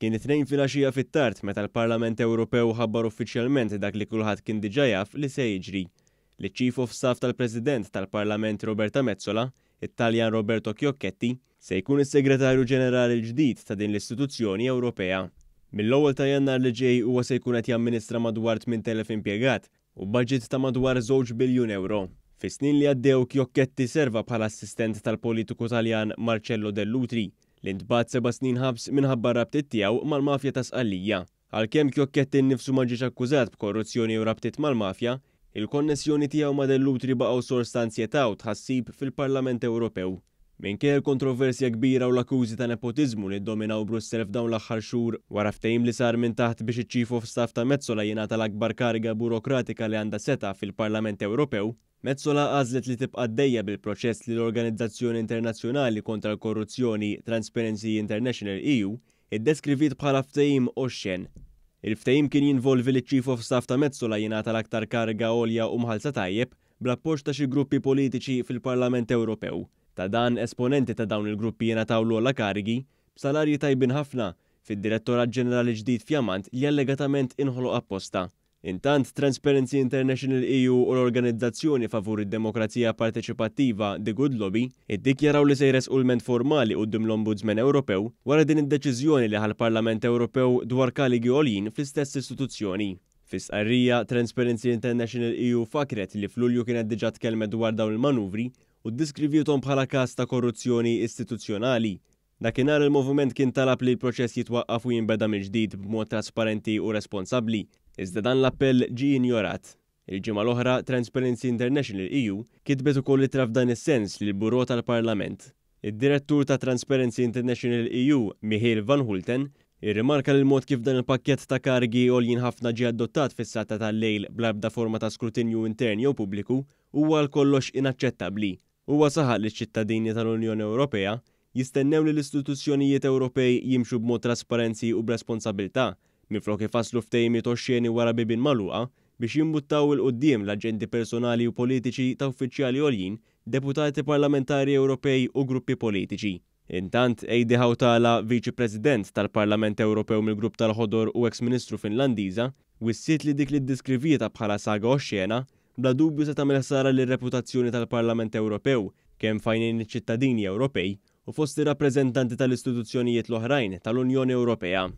Kien it-Tnejn filgħaxija fit-tard meta l-Parlament Ewropew ħabbar uffiċjalment dak li kulħadd kien diġà jaf li se jiġri. Li ċ-Chief of Staff tal-President tal-Parlament Roberta Metsola, it-Taljan Roberto Chiocchetti, se jkun is-Segretarju Ġenerali l-ġdid ta' din l-istituzzjoni Ewropea. Mill-ewwel ta' Jannar li ġej huwa se jkun qed jamministra madwar 8,000 impjegat u budget ta' madwar żewġ biljun ewro. Fis-snin li għaddew Chiocchetti serva bħala assistent tal-politiku Taljan Marcello Dell'Utri, li ntbagħat 7 snin ħabs minħabba rabtiet tiegħu mal-mafja ta' Sqallija. Għalkemm Chiocchetti nnifsu ma ġiex akkużat b'korruzzjoni u rabtiet mal-mafja, il-konnessjoni tiegħu ma' Dell'Utri baqgħu sors ta' ansjetà u tħassib fil-Parlament Ewropew. Minkejja l-kontroversja kbira u l-akkużi ta' nepotiżmu li ddominaw Brussell f'dawn l-aħħar xhur wara ftehim li sar minn taħt biex iċ-Chief of Staff ta' Metsola jingħata l-akbar kariga burokratika li għandha setgħa fil-Parlament Ewropew, Metsola għażlet li tibqa' għaddejja bil-proċess li l-Organizzazzjoni Internazzjonali kontra l-Korruzzjoni Transparency International EU iddeskriviet bħala ftehim oxxen. Il-ftehim kien jinvolvi li Chief of Staff ta' Metsola jingħata l-aktar kariga għolja u mħallsa tajjeb bl-appoġġ ta' xi gruppi politiċi fil-Parlament Ewropew. Ta' dan esponenti ta' dawn il-gruppi jingħataw l-ogħla karigi b'salarji tajbin ħafna fid-Direttorat Ġenerali ġdid fjamant li allegatament inħoloq apposta. Intant, Transparency International EU u l-organizzazzjoni favur id-demokrazija parteċipattiva The Good Lobby iddikjaraw li se jressqu lment formali quddiem l-Ombudsman Ewropew wara din id-deċiżjoni li ħa l-Parlament Ewropew dwar karigi għoljin fl-istess istituzzjoni. Fi stqarrija, Transparency International EU fakret li f'Lulju kienet diġà tkellmet dwar dawn il-manuvri u ddiskrivietom bħala każ ta' korruzzjoni istituzzjonali. Dakinhar il-moviment kien talab li l-proċess jitwaqqaf u jinbeda mill-ġdid b'mod trasparenti u responsabbli, iżda dan l-appell ġie injorat. Il-ġimgħa l-oħra, Transparency International EU kitbet ukoll ittra f'dan is-sens lill-Bureau tal-Parlament. Id-direttur ta' Transparency International EU, Michiel van Hulten, irrimarka li l-mod kif dan il-pakkett ta' karigi għoljin ħafna ġie adottat fis-sagħat tal-lejl bla ebda forma ta' skrutinju intern jew pubbliku huwa għal kollox inaċċettabbli. Huwa saħaq li ċ-ċittadini tal-Unjoni Ewropea jistennew li l-istituzzjonijiet Ewropej jimxu b'mod trasparenti u b'responsabbiltà minflok ifasslu ftehimiet oxxeni wara bibien magħluqa biex jimbuttaw 'il quddiem l-aġendi personali u politiċi ta' uffiċjali għoljin, deputati parlamentari Ewropej u gruppi politiċi. Intant, Heidi Hautala, Viċi President tal-Parlament Ewropew mill-Grupp tal-Ħodor u ex-Ministru Finlandiża, wissiet li dik li ddeskrivietha bħala saga oxxena bla dubju se tagħmel ħsara lir-reputazzjoni tal-Parlament Ewropew kemm f'għajnejn iċ-ċittadini Ewropej u fost ir-rappreżentanti tal-istituzzjonijiet l-oħrajn tal-Unjoni Ewropea.